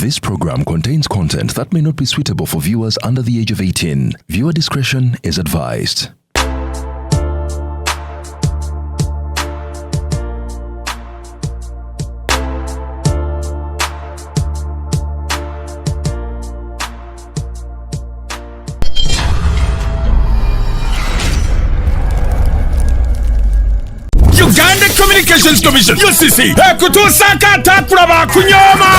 This program contains content that may not be suitable for viewers under the age of 18. Viewer discretion is advised. Uganda Communications Commission UCC ekutuusaako ataakula bakunyooma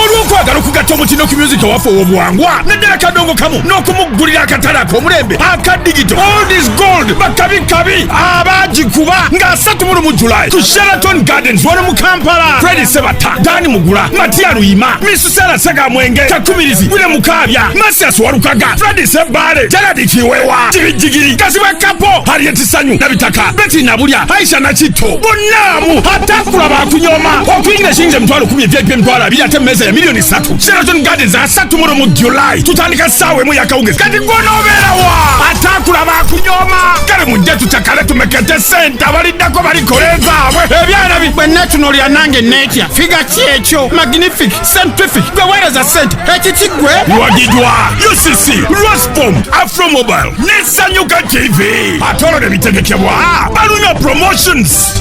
olw'okwagala okugatta omutindo ku music owaffe ow'obuwangwa naddala kadongo kamu n'okumuggulira akatale ak'omulembe aka digito. Old is gold. Bakabikabi abaagikuba nga 31 July ku Sheraton Gardens wano mu Kampala. Fred Sebata, Dani Mugula, Matia Luyima, Misusera Segamwenge, Kakumirizi Wile, Mukabya Masias Walukaga, Fredi Sebale, Gerard Kiwewa, Jigijigiri Kasibwe, Kapo Harriet Sanyu, Nabitaka Betty, Nabulya Aisha Nakitto, bonnaamu atakula bakunyoma. Okuyingira ekiyinza 100,000, eVIP 20,000, ate emmeeza ya miliyoni 3. Sheraton Gardens, 31 July, tutandika ssaawa 1 yakawungezi. Kati gwonoobeerawa? Atakula bakunyoma. Kale mujje tucakale, tumekete sente, abaliddako balikola ezaabwe ebyana Bwe neetunuulira nange neetya. Figure ki ekyo? Magnific, scientific, gwe weereza sente ekiki gwe? Lwagidwa UCC, Rosbom, Afromobile ne Sanyuka TV. Ate olwo ne bitegekebwa Baluna Promotions.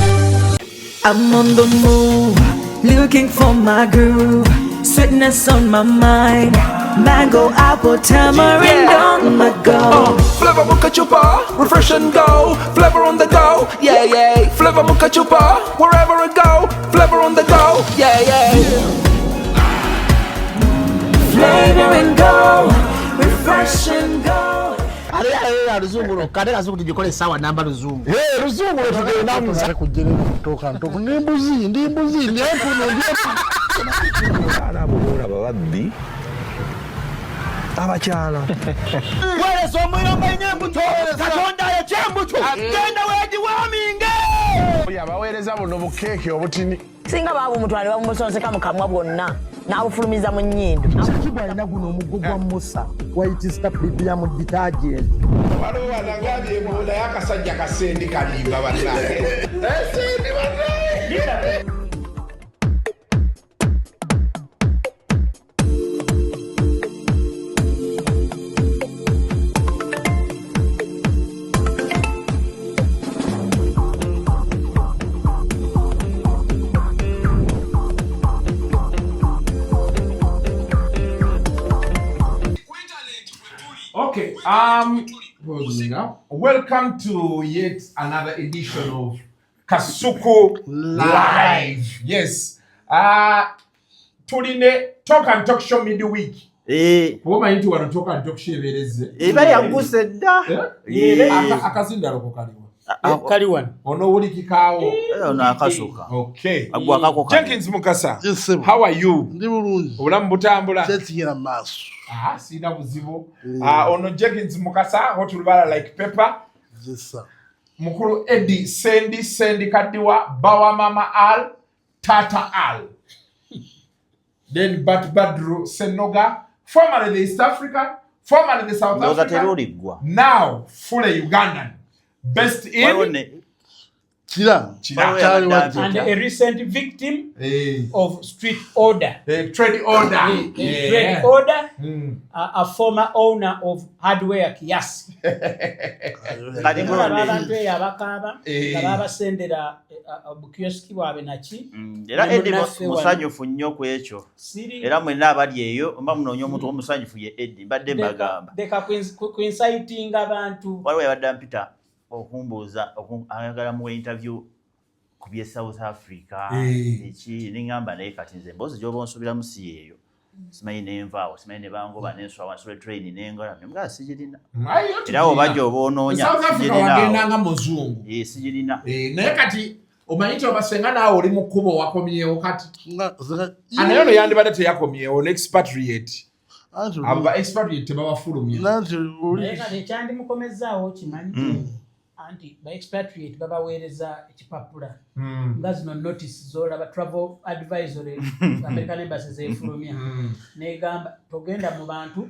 I'm on the move, looking for my groove. Sweetness on my mind. Mango, apple, tamarind on the go. Flavor Mukachupa, refresh and go. Flavor on the go, yeah. Flavor Mukachupa, wherever I go. Flavor on the go, yeah. Flavor and go, refresh and go. Ate ate luzungu lwokka, ate kazungu tugikole essaawa namba luzungu. Luzungu lwetugendamu. Kujja ntoku ndi mbuzi, ndi mbuzi, ndi empuno, ndi Abaana abo boolaba babbi abakyala. Weereza omuliro mbalina embuto, Katonda ayokya embuto, genda weegiwaaminge. Abaweereza buno bukeeke obutini. Singa baabumutwala ne babumusonseka mu kamwa bwonna n'abufulumiza mu nnyindo. Kigwa alina guno omuggo gwa Musa, White Star Premium detergent. Waliwo wanagambye mbu naye akasajja kasendi kalimba bannange. Sendi bannange. Okay. Welcome to yet another edition of Kasuku Live. Yes. Tuline Talk and Talk Show midweek. Kuba omanyi nti wano Talk and Talk Show ebeereze. Eba yagguse dda. Eh? Akazindalo ko kaliwa? Kali wano. Onoowulikikaawo. Ono akasuka. Okay. Agwa akako kali. Jenkins Mukasa. How are you? Ndi bulungi. Obulamu butambula? Kyekigira mu maaso. Ah, sirina buzibu. Ah, ono Jenkins Mukasa, hotulubala like pepper. Yes, Mukulu Eddie Sendi, Sendi Kadiwa, Bawa Mama Al, Tata Al. Then Bat Badru Senoga, formerly the East Africa, formerly the South Ndowooza Africa, teruliggwa. now fully Ugandan. Best Waliwo in Kira. Kira. Waliwo yabadde And ampita. a recent victim Eh, of street order. Trade order. Trade order, a former owner of hardware kiasi. Kati Olaba gundi. abantu eyo abakaaba Eh. nga babasendera bukioski bwabwe naki. Era Ne Eddie munnaffe wano. musanyufu nnyo ku ekyo. Siri Era mwenna abali eyo mba munoonya omuntu omusanyufu ye Eddie, mbadde mbagamba. Leka kuincitinga abantu. Waliwo yabadde ampita okumbuuza ayagala muwe interview ku by'e South Africa. Eh. Eki neŋŋamba naye kati nze emboozi gy'oba onsuubiramu si yeeyo. Simanyi nenvaawo, simanyi ne bangoba nensula wansi lw'etrain nengola nemugaa sigirina. Ayo Era oba tugirina. gy'oba onoonya South Africa sigirinaawo. wagendanga muzungu. Eh, sigirina. Eh, naye kati omanyi nti obasenga naawe oli mu kkubo wakomyewo kati. Ah, naye ono yandibadde teyakomyewo ne expatriate. Abo ba expatriate tebabafulumya. Naye kati ekyandimukomezaawo kimanyi anti ba expatriate babaweereza ekipapula nga zino notice zolaba travel advisory American Embassy zefulumya, negamba togenda mu bantu,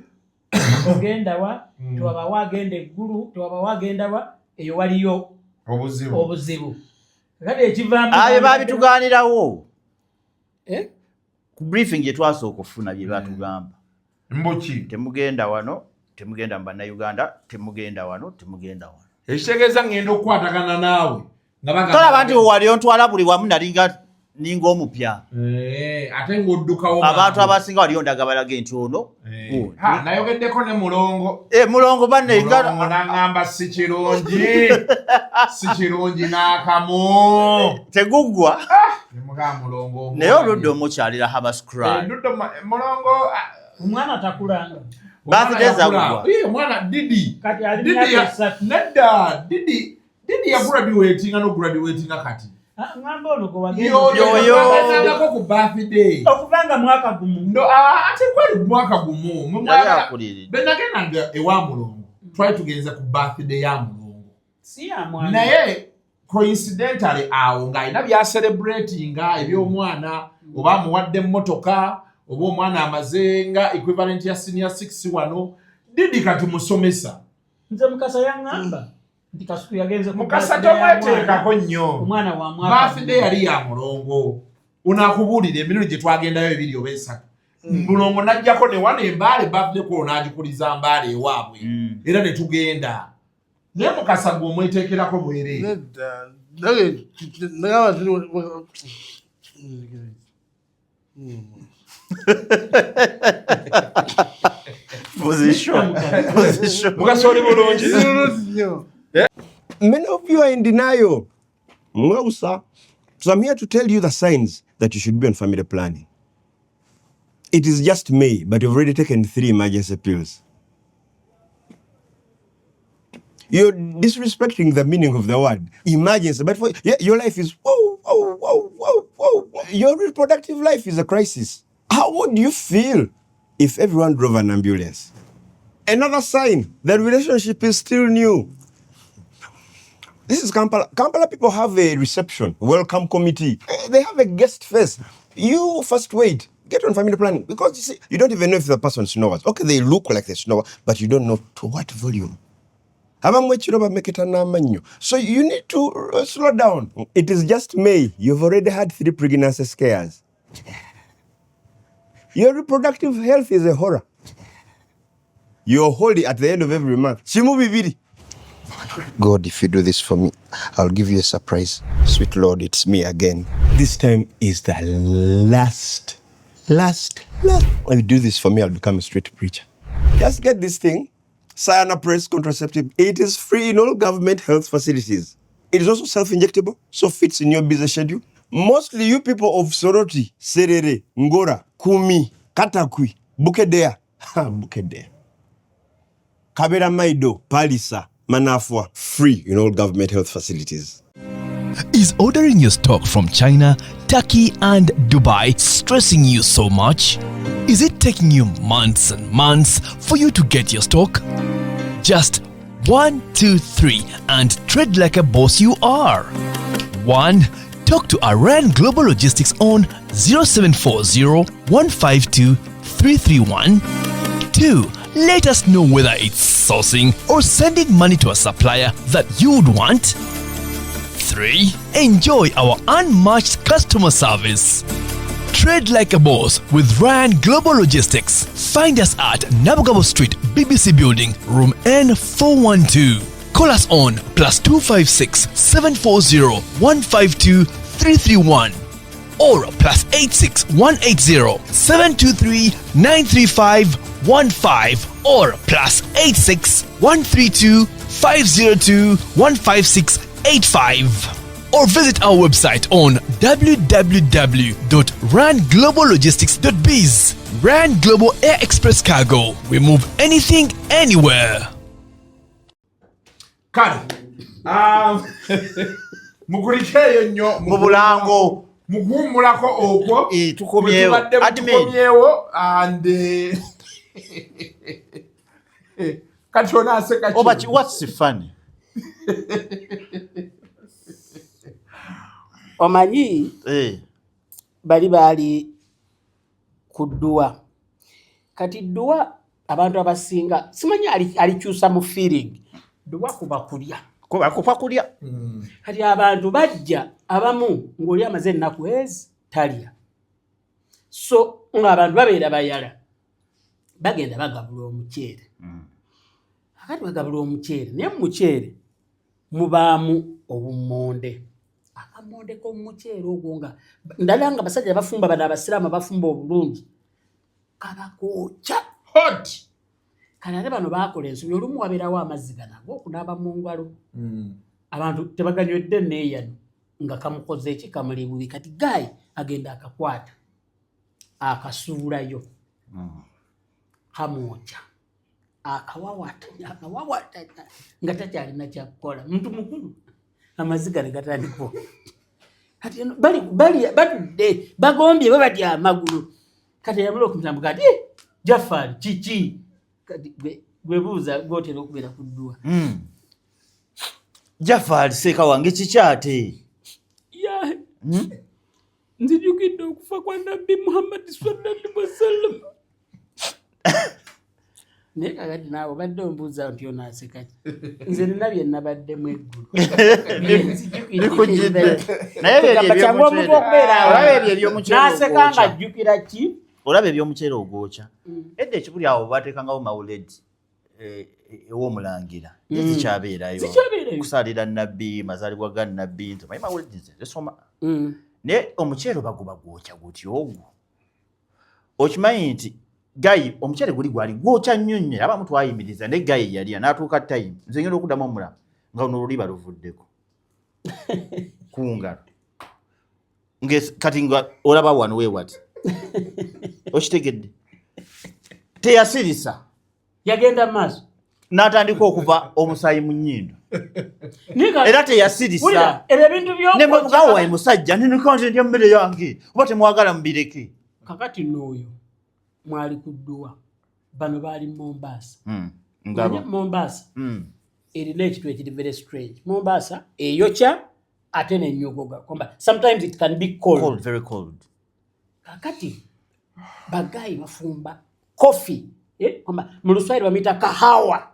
togenda wa, tewabawo agenda eggulu, tewabawo agenda wa, eyo waliyo obuzibu. Obuzibu. Kati ekivaamu Abyo babitugaanirawo. Eh? Ku briefing gye twasooka okufuna, bye batugamba, Mbuki? Temugenda wano, temugenda mu Bannayuganda, temugenda wano, temugenda wano. Ekitegeeza ngenda okukwatagana naawe nga bagamba- Tolaba nti wali ontwala buli wamu, nalinga ninga omupya. Eh, ate ng'oddukawo Abantu mangu. abasinga waliyo ndaga balage nti ono Eh, ha, nayogeddeko ne Mulongo. Eh, Mulongo banne. Mulongo n'aŋŋamba si kirungi, si kirungi n'akamu. Teguggwa. Nemugaa Mulongo. Naye oludde omukyalira Habascry. Ndudde Mulongo, ah, Omwana takulanga. Birthday Omwana zaggwa. yakula. Eh, omwana Didi. Kati ali Didi myaka 3. Nedda, Didi ya graduatinga no graduatinga kati. Ah, ŋŋamba ono gwe wagenda. Yoyo twagendangako ku birthday. Okuvanga mwaka gumu. Ndo ah, ate gwali mwaka gumu. Mwe Yali akuliridde. Bwe nagendanga ewa Mulongo, twali tugenze ku birthday ya Mulongo. Si ya mwana. Naye coincidentally awo ng'alina byacelebratinga eby'omwana, oba amuwadde emmotoka, oba omwana amaze nga equivalent ya senior 6 wano. Didi kati musomesa. Nze Mukasa yaŋŋamba nti Kasuku yagenze ku Mukasa birthday ya mwana. tomweteekako nnyo. Omwana wa mwaka Birthday yali ya Mulongo. Onaakubuulira emirundi gye twagendayo ebiri oba esatu. Mulongo n'ajjako ne wano embaale, birthday kwolwo n'agikuliza Mbaale ewaabwe, era ne tugenda. Naye Mukasa gwe omweteekerako bwereere. Nedda, naye nagamba nti Position. Position. Mukasa oli bulungi? Nnyo. Many of you are in denial. Mweusa. So I'm here to tell you the signs that you should be on family planning. It is just May, but you've already taken three emergency pills. You're disrespecting the meaning of the word emergency. But for yeah, your life is whoa, whoa, whoa, whoa, whoa. Your reproductive life is a crisis. How would you feel if everyone drove an ambulance? Another sign that relationship is still new. This is Kampala. Kampala people have a reception, welcome committee. They have a guest first. You first wait. Get on family planning because you see, you don't even know if the person snores. Okay, they look like they snore, but you don't know to what volume. Abamu ekiro bameketa n'amannyo. So you need to slow down. It is just May. You've already had three pregnancy scares. Your reproductive health is a horror. You're holy at the end of every month. Kimu bibiri. God, if you do this for me, I'll give you a surprise. Sweet Lord, it's me again. This time is the last, last, last. When you do this for me, I'll become a street preacher. Just get this thing, Sayana Press contraceptive. It is free in all government health facilities. It is also self-injectable, so fits in your busy schedule. Mostly you people of Soroti, Serere, Ngora, Kumi, Katakwi, Bukedea, Bukedea, Kaberamaido, Palisa, Manafwa, free in all government health facilities. Is ordering your stock from China, Turkey, and Dubai stressing you so much? Is it taking you months and months for you to get your stock? Just 1, 2, 3 and trade like a boss you are. 1. Talk to Aran Global Logistics on 0740 152 331. 2. Let us know whether it's sourcing or sending money to a supplier that you would want. 3. Enjoy our unmatched customer service. Trade like a boss with Ryan Global Logistics. Find us at Nabugabo Street, BBC Building, Room N412. Call us on +256 740 152 331 or +86 180 723 935 15 or +86 132 502 156 85 or visit our website on www.rangloballogistics.biz. Ran Global Air Express Cargo. We move anything, anywhere. Kale, mukulikeeyo nnyo. Mu bulango. Mukuwummulako okwo. Eh, tukomyewo. Bwe tubadde Admin. tukomyewo and kati onaaseka Oba what's funny? Omanyi, bali baali ku dduwa. Kati dduwa abantu abasinga simanyi alikyusa mu feeling. Dduwa kuba kulya. Kuba kulya. Kati abantu bajja abamu ng'oli amaze ennaku ezi talya. So ng'abantu babeera bayala, bagenda bagabula omuceere. Akati bagabula omuceere, naye mu muceere mubaamu obummonde, akamonde k'omuceere ogwo, nga ndala nga basajja bafumba, bano abasiraamu bafumba obulungi, kabakookya hot. Kale ate bano bakola ensobi, olumu wabeerawo amazzi ganago okunaaba mu ngalo. Abantu tebaganywedde neeyano nga kamukoze eki, kamuli bubi. Kati guy agenda akakwata akasuulayo. Kamwokya, akawawata akawawata nga takyalina kyakukola, muntu mukulu, amaziga ne gatandika. Kati bali batudde bagombye babatya amagulu. Kati yamala okumutambuka, kati eh, Jafari kiki? Kati gwe buuza gwotera okubeera ku dduwa. Jafari seeka wange, kikyate? Nzijukidde okufa kwa Nabbi Muhammadi sallallahu wasallam. Naye kakati naawe obadde ombuuza nti onaaseka ki? Nze nina bye nabaddemu eggulo. Kyangu omuntu okubeera n'aseka nga ajjukira ki? Olaba ebyomuceere ogwokya. Edda ekibuli awo bateekangawo mawuledi ew'omulangira. Zikyabeerayo kusalira nabbi, mazaalibwa ga nabbi. Nze manyi mawuledi, nze zisoma. Naye omuceere baguba gwokya gutya ogwo? Okimanyi nti guy omuceere guli gwali gwokya nnyo nnyo, abamu twayimiriza, naye guy yalya n'atuuka time nze ngenda okuddamu omulaba nga luno oluliba luvuddeko ku ngalo. Kati nga olaba wano weewati, okitegedde, teyasirisa. Yagenda maaso. N'atandika okuva omusaayi mu nnyindo era teyasirisa. Ebyo ebintu. Nemwebugawo musajja ninikanze ndya mmere yange, oba temwagala mubireke. Kakati n'oyo mwali ku dduwa, bano baali Mombasa. Mombasa erina ekintu ekiri very strange. Mombasa eyokya ate nenyogoga. Sometimes it can be cold. Cold, very cold. Kakati ba guy bafumba coffee, eh, mu Luswahili bamuyita kahawa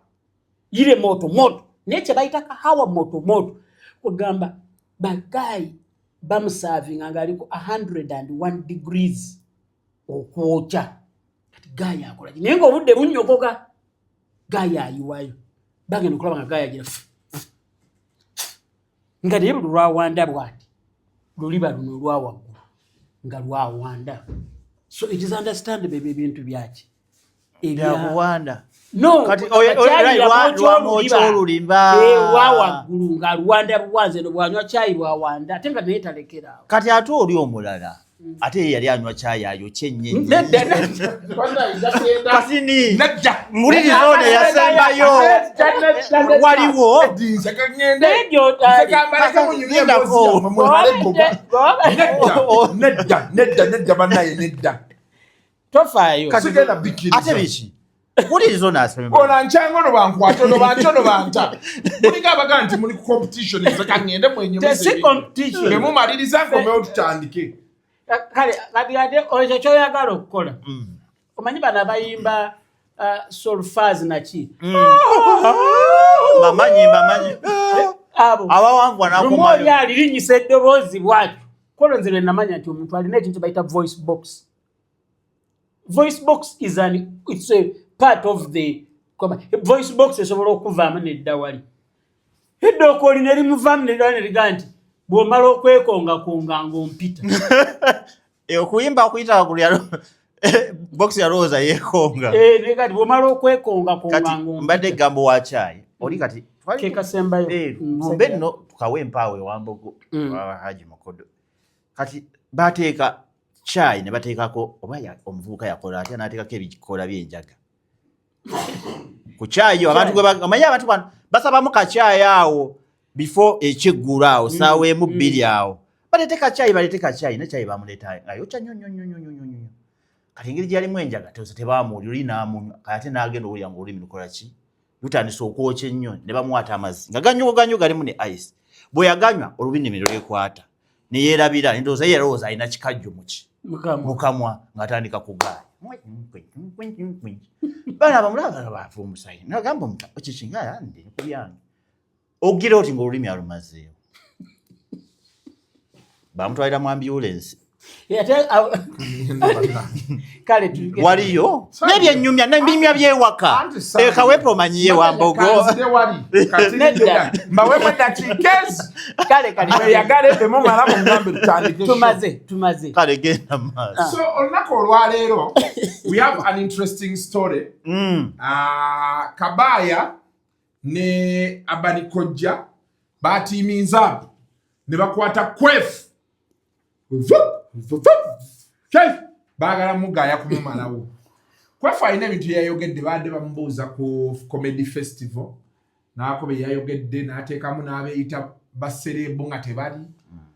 ile moto moto, naye kye bayita kahawa moto moto, kugamba ba guy bamusavinga nga aliko 101 degrees okwokya. Kati guy akola ki? Naye ngaobudde bunyogoga, guy ayiwayo, bagenda okulaba nga guy agira nga naye buli lwawanda bwati luliba luno olwawaggulu nga lwawanda. So it is understandable, ebyo ebintu byaki. Byakuwanda. No. Kati lwamwokya olulimba. Lwawaggulu nga luwanda buwanze, no bwanywa kyayi lwawanda, ate nga naye talekeraawo. Kati ate oli omulala, ate ye yali anywa kyayi ayokye nnyo. Kasini muliriza ono yasembayo waliwo. Nedda, nedda, nedda, bannaye, nedda. Tofaayo. Sigenda bikkiriza. Ate biki? Wuliriza ono asembayo. Ono ankyanga, ono bankwata, ono banta, ono banta. Mulinga abagaa nti muli ku competition. Nze kaŋŋende mwenyumize. Si competition. Bwe mumaliriza nkomewo tutandike. Kale kati ate ekyo kyoyagala okukola, omanyi bano abayimba solfas naki? Bamanyi, bamanyi. Abo abawanvu. Lumu oli anakomayo. alirinyisa eddoboozi bwatyo. Kolo nze lwe namanya nti omuntu alina ekintu bayita voice box. Voice box is an, it's a part of the voice box, esobola okuvaamu nedda wali eddookooli nerimuvaamu neddawali nerigaa nti bw'omala okwekongakonga ng'ompita. Okuyimba okuyita waggulu yalo box yalowooza yeekonga. Eh, naye kati bw'omala okwekongakonga Kati ng'ompita. Mbadde gambo wa kyayi oli kati Ke kasembayo. Lumbe nno tukawe empaawo ewambogo Haji Mukodo. Kati bateeka kyayi ne bateekako oba omuvubuka yakola atya n'ateekako ebikoola by'enjaga ku kyayi. Abantu gwe omanyi abantu bano basabamu kakyayi awo before ekyeggulo awo, saawa emu bbiri awo, baleete kakyayi, baleete kakyayi. Ne kyayi bamuleeta ayokya nnyo nnyo nnyo nnyo nnyo nnyo. Kati engeri gyalimu enjaga teosa tebamuwulira, oli n'amunywa. Kati ate n'agenda owulira nga olulimi lukola ki, lutandise okwokya ennyo, ne bamuwaata amazzi nga ganyogo ganyo galimu ne ice. Bwe yaganywa olulimi ne lwekwata ne yeerabira, ndowooza ye yalowooza alina kikajjo muki mukamwa, ng'atandika kugaaya. Baana bamulaba baava omusayi, nagamba omuta kiki nga ndi ku byange, ogira oti ng'olulimi alumazeewo. Bamutwalira mu ambulensi. Waliyo nebyenyumya nebinyumya byewaka ekawepa omanyiye wambogo. Mbawemu eddakiika ezi mweyagale bemumala mugambe tutandike. Tumaze, tumaze. Kale genda maaso. So olunaku olwaleero we have an interesting story. Ah, Kabaya ne Abani Kojja batiiminza up ne bakwata Kwef. Baagala mugaya kumumalawo. Kwef alina ebintu byeyayogedde, baadde bamubuuza ku comedy festival naako bye yayogedde n'ateekamu n'abeeyita basereebu nga tebali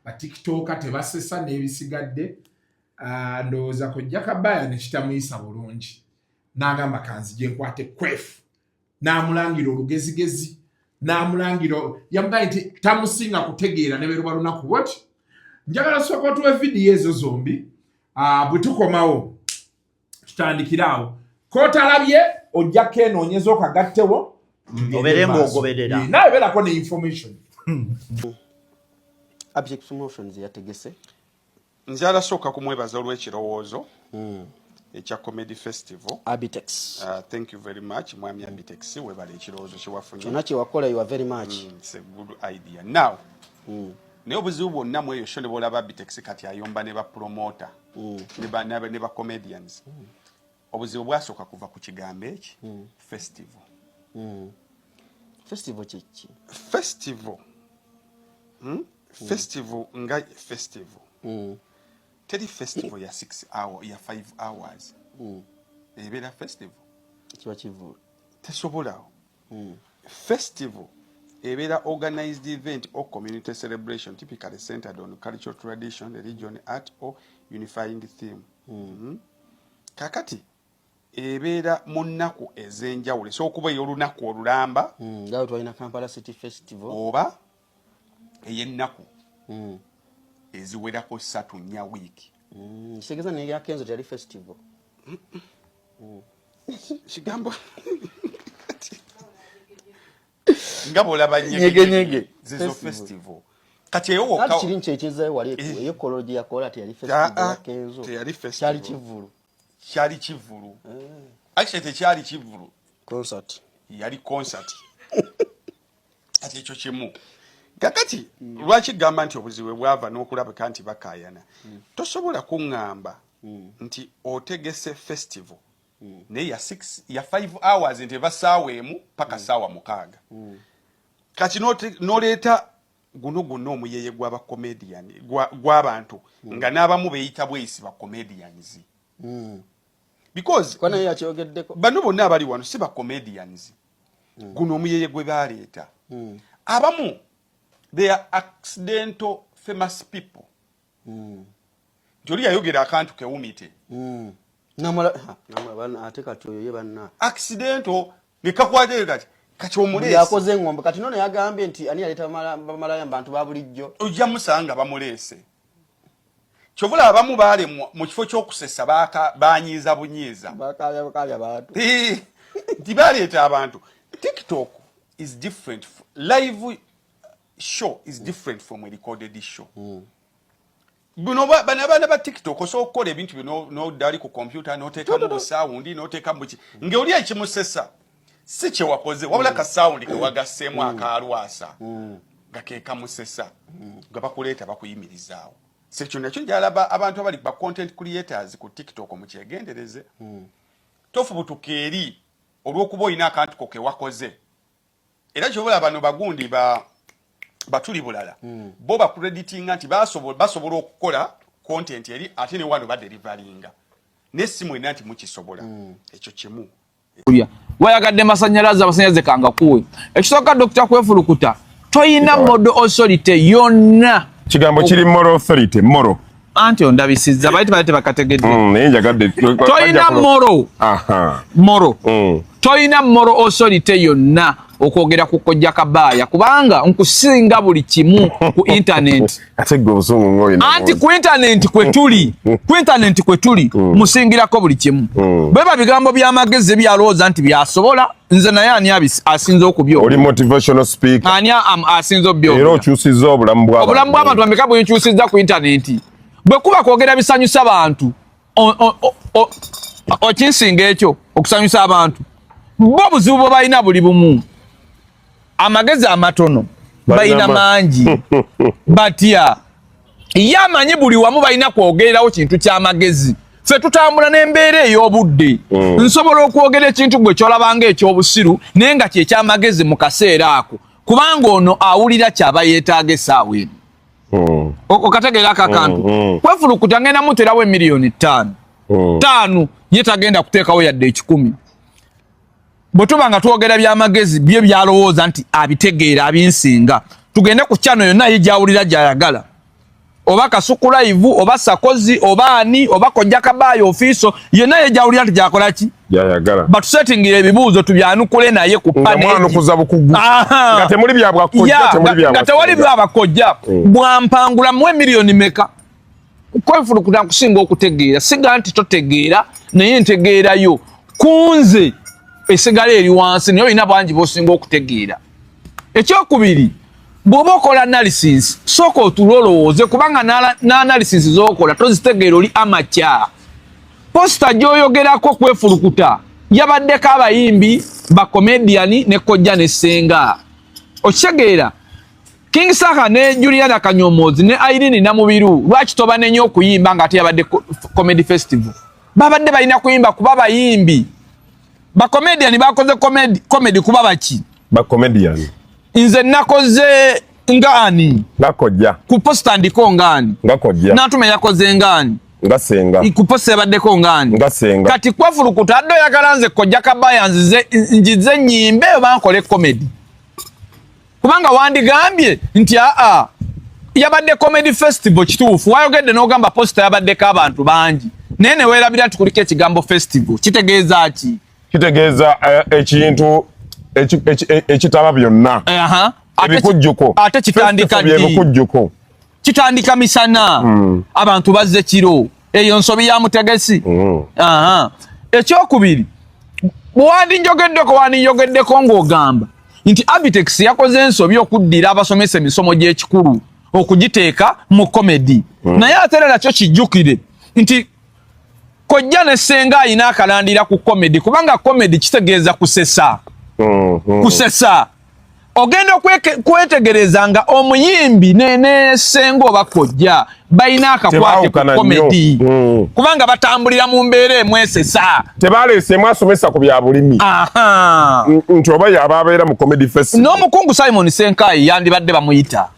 batiktoka, tebasesa n'ebisigadde. Ah, ndowooza Kojja Kabaya ne kitamuyisa bulungi n'agamba kanzije nkwate Kwef, n'amulangira olugezigezi, n'amulangira yamugambye nti tamusinga kutegeera ne beruba lunaku bwoti. Njagala sooka otuwe vidiyo ezo zombi. Ah, bwe tukomawo tutandikire awo kotalabye ojja kenoonyeza okagattewo tugende Obeere maaso. ng'ogoberera. Eh, nawe beerako ne information. Abject Promotions yategese. Nzala sooka kumwebaza olw'ekirowoozo ekya comedy festival. Abitex. Thank you very much, mwami Abitex, webale ekirowoozo kyewafunye. Kyonna kyewakola, you are very much. It's a good idea. Now, naye obuzibu bwonna mu eyo show ne bwolaba Abitex kati ayomba ne bapromota ne ba comedians, obuzibu bwasooka kuva ku kigambo eki festival. Festival kyeki? Festival, Festival nga festival, teri festival ya 6 hour, ya 5 hours ebeera festival. Kiba kivulu. Tesobolawo. Festival ebeera organized event or community celebration typically centered on cultural tradition, religion, art or unifying theme. Kakati ebeera mu nnaku ez'enjawulo, esobola okuba ey'olunaku olulamba Nga bwe twalina Kampala City Festival. Oba ey'ennaku eziwerako 3, 4 wiiki. Kitegeeza neya Kenzo teyali festival? Kigambo nga bwolaba. Nyegenyege. Zizo Festival. festival kati eyo Anti wokka. kiri nti ekyezayo wali eyekolo gye yakola teyali festival? Ah, Ya Kenzo teyali festival. Kyali kivulu. Kyali kivulu. Actually tekyali kivulu. Concert. Yali concert. Kati ekyo kimu. Kakati lwaki gamba nti obuzibu bwava n'okulabika nti bakaayana? Tosobola kuŋŋamba nti otegese festival naye ya 6, ya 5 hours, nti eva saawa 1 paka saawa 6. Kati n'oleeta guno gwonna omuyeye gw'abacomedian, gw'abantu nga n'abamu beeyita bweyisi bacomedians, because Kwa naye yakyogeddeko. Bano bonna abali wano si bacomedians. Guno omuyeye gwe baleeta, abamu they are accidental famous people, nti oli yayogera akantu kewumite. Namala ha, namala bana, ate kati oyo ye banna. Accidental nekakwatayo kati kati omuleesi. Yakoze engombe. Kati nono yagambye nti ani yaleeta bamalaya mu bantu ba bulijjo? Ojja musanga bamuleese. Kyovula abamu baalemwa mu kifo ky'okusesa banyiiza bunyiiza. Bakabya bukabya bantu. Eh, nti baleeta abantu. TikTok is different, live show is different from a recorded show. Buno bano abaana ba TikTok osobola okukola ebintu bino nodali ku computer noteekamu busound, noteekamu buki, ng'oli ekimusesa si kyewakoze, wabula ka sound kewagasseemu akalwasa nga ke kamusesa, nga bakuleeta bakuyimirizaawo. Sekyo nakyo njalaba abantu abali ba content creators ku TikTok mukyegendereze. Tofubutuka eri olw'okuba olina akantu ko kewakoze. Era kyobola bano bagundi ba batuli bulala, bo bakreditinga nti basobola okukola content eri ate ne wano baderivalinga, naye si mwena nti mukisobola. Ekyo kimu. Kulya wayagadde masanyalaze, amasanyalaze kangakuwe. Ekisooka, Dr Kwefulukuta, toyina moral authority yonna. Kigambo kiri moral authority, moral. Anti ondabisizza, bali tebali tebakategedde. Naye njagadde. Toyina moral moral toyina moral authority yonna okwogera ku Kojja Kabaaya, kubanga nkusinga buli kimu ku internet. Ate gwe obusungu ng'olina. Anti ku internet kwe tuli, ku internet kwe tuli, musingirako buli kimu. Bweba bigambo by'amagezi byalowooza nti byasobola, nze naye ani asinze okubyogera? Oli motivational speaker. Ani asinze Era obyogera? okyusizza obulamu bw'abantu. Obulamu bw'abantu bameka bwenkyusizza ku intaneti? Bwe kuba kwogera bisanyusa bantu, okinsinga ekyo okusanyusa abantu. Bo obuzibu bwe balina buli bumu, amagezi amatono balina mangi, batya ye amanyi buli wamu balina kwogererawo kintu ky'amagezi. Ffe tutambula n'embeera ey'obudde. Nsobola okwogera ekintu gwe kyolabanga eky'obusiru, naye nga kyekyamagezi mu kaseera ako, kubanga ono awulira kyaba yeetaaga essaawa eno. Okategeera ako akantu? Kwefulukuta ngenda muterawo emiliyoni 5 5, ye tagenda kuteekawo yadde 100. Bwe tuba nga twogera byamagezi, bye byalowooza nti abitegeera abinsinga, tugende ku channel yonna ye gyawulira gyayagala, oba Kasuku Live, oba Sakozi, oba ani, oba Kojja Kabaayo ofiiso yonna ye gyawulira nti gyakola ki, gyayagala, batusetingira ebibuuzo tubyanukule naye ku mwanukuza bukugu nga temuli bya bwakojja, temuli bya nga tewali byabakojja. Bwampangula muwe miliyoni meka? Kwefulukuta nkusinga okutegeera, siga nti totegeera, naye ntegeerayo kunze esigala eri wansi, naye olina bangi bosinga okutegeera. Ekyokubiri, bw'oba okola analysis, sooka otule olowooze, kubanga n'analysis z'okola tozitegeera, oli amateur. Poster gy'oyogerako kwefulukuta yabaddeko abayimbi, bacomedian ne kojja ne ssenga, okitegeera? King Saha ne Juliana Kanyomozi ne Irene Namubiru, lwaki tobanenya okuyimba nga ate yabadde comedy festival? Babadde balina kuyimba kuba bayimbi. Bacomedian bakoze comedy, comedy kuba baki? Bacomedian. Nze nakoze nga ani? Nga kojja. Ku poster ndiko nga ani? Nga kojja. Natume yakoze nga ani? Nga senga. Ku poster yabaddeko nga ani? Nga senga. Kati kwefulukuta adde oyagala nze Kojja Kabaya nzize njize nyimbe oba nkole comedy? Kubanga wandigambye nti aa, yabadde comedy festival. Kituufu, wayogedde n'ogamba poster yabaddeko abantu bangi, naye neweerabira nti kuliko ekigambo festival. Kitegeeza ki? Kitegeeza ekintu ekitaba byonna, ebikujjuko. Ate kitandika ddi? Ebikujjuko. Kitandika misana, abantu bazze kiro. Eyo nsobi ya mutegesi. Ekyokubiri, bwewandinjogeddeko, wandinjogeddeko ng'ogamba nti Abitex yakoze ensobi okuddira abasomesa emisomo gy'ekikulu okugiteeka mu comedy. Naye ate era nakyo kijjukire nti kojja ne ssenga ayina akalandira ku comedy, kubanga comedy kitegeeza kusesa. Kusesa. Ogenda kwetegereza nga omuyimbi ne ssenga oba kojja balina akakwate ku comedy, kubanga batambulira mu mbeera emwesesa. Tebaleeseemu asomesa ku bya bulimi nti oba yaba abeera mu comedy festival. N'omukungu Simon Senkayi yandibadde bamuyita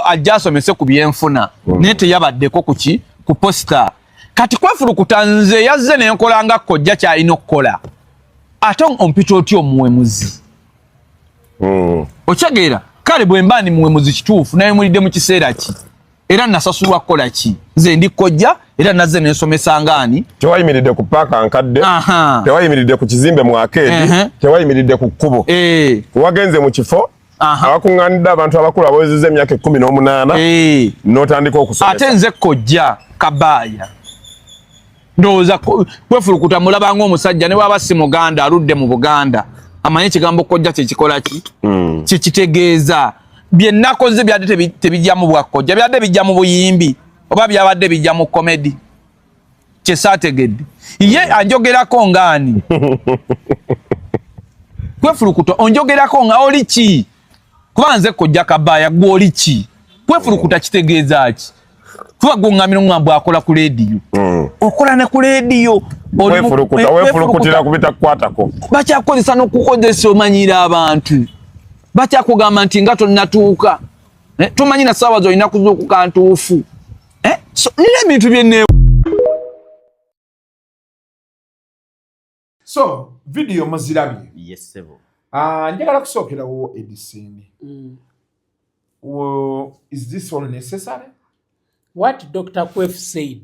ajja asomese ku byenfuna, naye teyabaddeko kuki ku poster. Kati kwefulukuta nze yazze nenkola nga kojja kyalina okukola, ate ompita otya omuwemuzi? Okitegeera? Kale bwe mba ndi muwemuzi kituufu, naye mulidde mu kiseera ki era nasasulwa kukola ki? Nze ndi kojja era nazze nensomesa ngaani? Tewayimiridde ku paaka nkadde, tewayimiridde ku kizimbe mu arcade, tewayimiridde ku kkubo. Wagenze mu kifo awakuŋŋaanidde abantu abakulu abawezezza emyaka 18, n'otandika okusomesa. Ate nze Kojja Kabaaya, ndowooza kwefulukuta mulaba ng'omusajja ne bwaba si Muganda aludde mu Buganda, amanyi ekigambo kojja kyekikola ki, kyekitegeeza. Bye nakoze byadde tebijja mu bwakojja, byadde bijja mu buyimbi oba byabadde bijja mu comedy? Kyesaategedde, ye anjogerako ngaani? Kwefulukuta onjogerako nga oli ki? Kuba nze Kojja Kabaaya, gwe oli ki? Kwefulukuta kitegeeza ki? Kuba gwe oŋŋambira oŋŋamba akola ku leediyo, okola ne ku leediyo. Wefulukutira ku bitakukwatako. Bakyakukozesa n'okukozesa, omanyira abantu bakyakugamba nti nga tonnatuuka, tomanyi na ssaawa z'olina kuzuukuka ntuufu. So nina ebintu byenne. So video muzirabye? Yes, sebo. Njagala kusookerawo Eddy Sendi. Is this all necessary? What Dr. Kwef said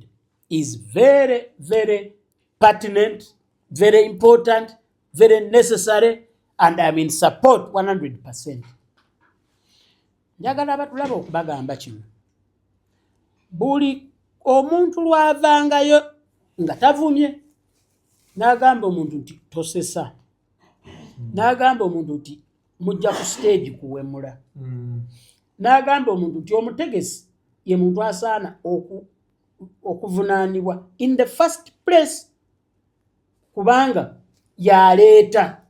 is very, very pertinent, very important, very necessary, and I'm in support 100%. Njagala abatulaba okubagamba kino. Buli omuntu lw'avangayo nga tavumye, n'agamba omuntu nti tosesa, n'agamba omuntu nti mujja ku stage kuwemula, n'agamba omuntu nti omutegesi ye muntu asaana oku Okuvunaanibwa in the first place, kubanga yaleeta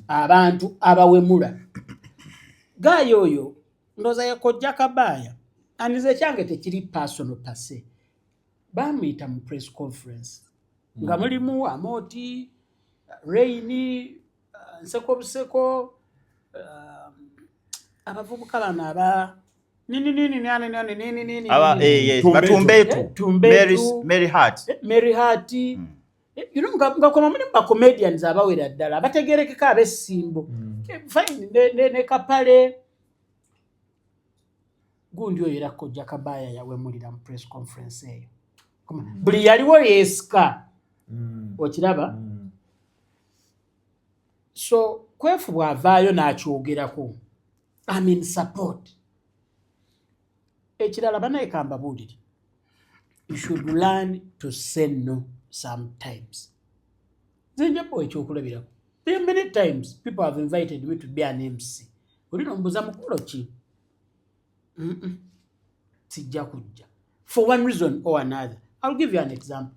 abantu abawemula. Guy oyo ndowooza yakojja Kabaaya, anize ekyange tekiri personal per se. Bamuyita mu press conference nga mulimu Amoti, Reini, Nseko Buseko, abavubuka bano aba nini nini nani nani nini nini. Aba yes, Batumbetu. Tumbetu. Mary Hart. Mary Hart. You know, nga koma mulimu ba comedians abawera ddala abategerekeka ab'essimbo. Fine, ne Kapale gundi oyo, era Kojja Kabaya yawemulira mu press conference eyo. Buli yaliwo yeesika, okiraba? So Kwefu bw'avaayo n'akyogerako, I'm in support. Ekirala, banaye kambabuulire, you should learn to say no sometimes. Nze njapo ekyokulabirako. There are many times people have invited me to be an MC. Oli nombuuza mukolo ki? Sijja kujja for one reason or another. I'll give you an example.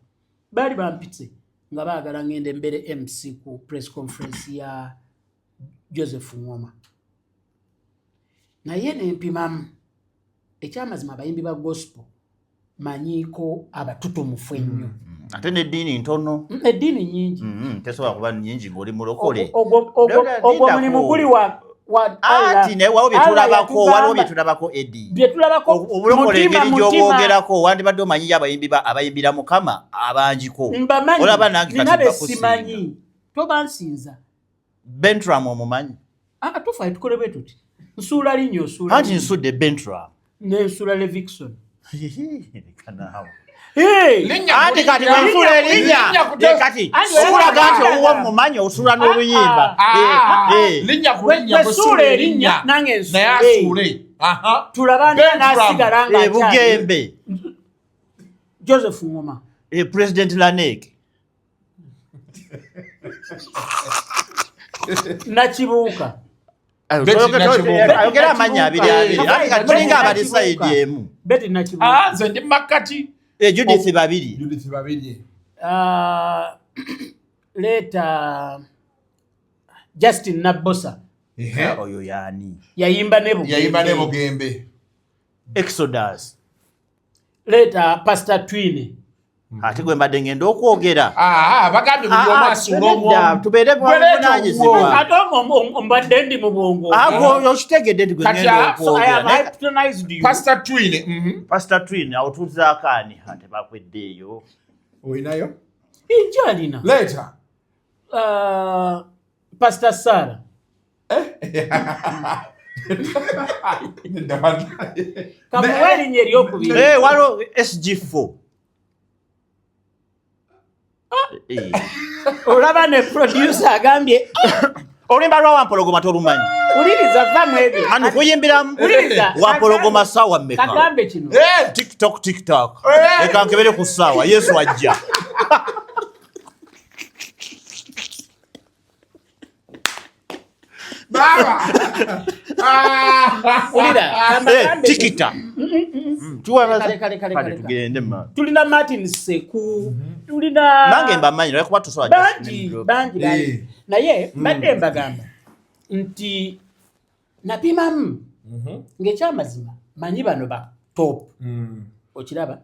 Baali bampitse nga baagala ngenda embeere MC ku press conference ya Joseph Ngoma, naye nempimamu. Ekyamazima, abayimbi ba gospel manyiiko abatutumufu ennyo. Ate n'eddiini ntono. Eddiini nyingi. Tesobola kuba nyingi ng'oli mulokole. Ogwo mulimu guli wa Allah. Ati naye waliwo bye Allah tulabako, waliwo yatugamba- bye tulabako, Edi. Bye tulabako. Obulokole, Mutima, engeri mutima. gy'obwogerako, wandibadde omanyiyo abayimbi abayimbira Mukama abangiko. Mbamanyi. Olaba nange Nina kati be mbakusinga. simanyi, tobansinza. Bentram omumanyi? Ah, tufa tukole bwe tuti, nsuula linnya, osuula Anti linnya. nsudde Bentram. Nensuula Levixon. Leka naawe. Hey! Anti kati bwensuula erinnya, kati okulaga nti owuwo mumanyi, osuula n'oluyimba. Linnya ku linnya. Bwe Bwe suula erinnya, nange naye asuule. Tulaba Bentram. nasigala nga akyali. Bugembe. Joseph Ngoma. President Lanek. Nakibuuka. Betty Nakibuuka. Ayogera amannya abiri abiri. Anti kati tulinga abali side emu. Betty Nakibuuka. Ah, nze ndi makkati. Judith Babiri. Judith Babiri. Ah, leeta Justin Nabbosa. Oyo yaani? Yayimba ne Bugembe. Yayimba ne Bugembe. Exodus. Leeta Pastor Twine. Ate gwe mbadde ngenda okwogera. Ah, bagambye buli omu asuula Nedda, omwomu. tubeere bwabuvunaanyizibwa. Ate mbadde ndi mu bwongo. Ah, gwe okitegedde nti gwe Kati, ngenda ah, So I have okwogera. hypnotized you. Pastor Twine. Pastor Twine awo tuzaako ani ate bakweddeeyo? Olinayo? Nkyalina. Leeta. Pastor Sarah. Nedda bannaye. Kamuwa erinnya eryokubiri. Waliwo SG4. Olaba ne producer agambye. Oluyimba lwa Wampologoma tolumanyi? Wuliriza, va mu ebyo. Anu kuyimbiramu? Wuliriza. Wampologoma ssaawa mmeka? Kagambe kino. Tiktok, tiktok, leka nkebere ku ssaawa, Yesu ajja. Baba. Wulira, kagambe kino. Tikita. Kale, kale, kale, Kale kale. tugende mu Tulina Martin Seku, tulina Nange mbamanyi lwakuba tusobola. Bangi bangi bangi, naye mbadde mbagamba nti napimamu ng'ekyamazima manyi bano ba top, okiraba?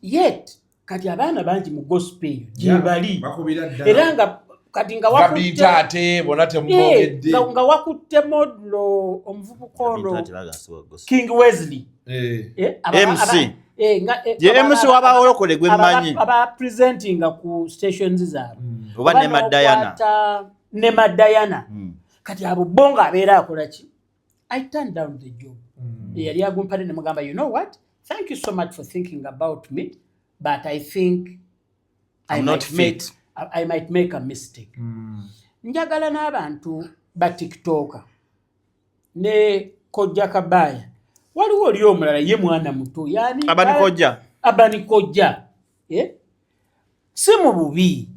Yet kati abaana bangi mu gospel eyo gyebali. Bakubira ddala. Era nga kati nga Gabinta ate bonna temubogedde. Nga wakutte modulo omuvubuka ono King Wesley. MC. Ye MC w'abalokole gwe mmanyi. Aba presentinga ku stations zaabwe. Oba Nema Diana. N'okwata Nema Diana. Kati abo bo nga abeera akola ki? I turned down the job. Eyali agumpadde ne mugamba, "You know what, thank you so much for thinking about me, but I think I I'm not might make, fit." I might make a mistake." Njagala n'abantu ba TikToker ne Kojja Kabaya, waliwo oli omulala, ye mwana muto yani. Abani Kojja. Abani Kojja, eh? Si mu bubi,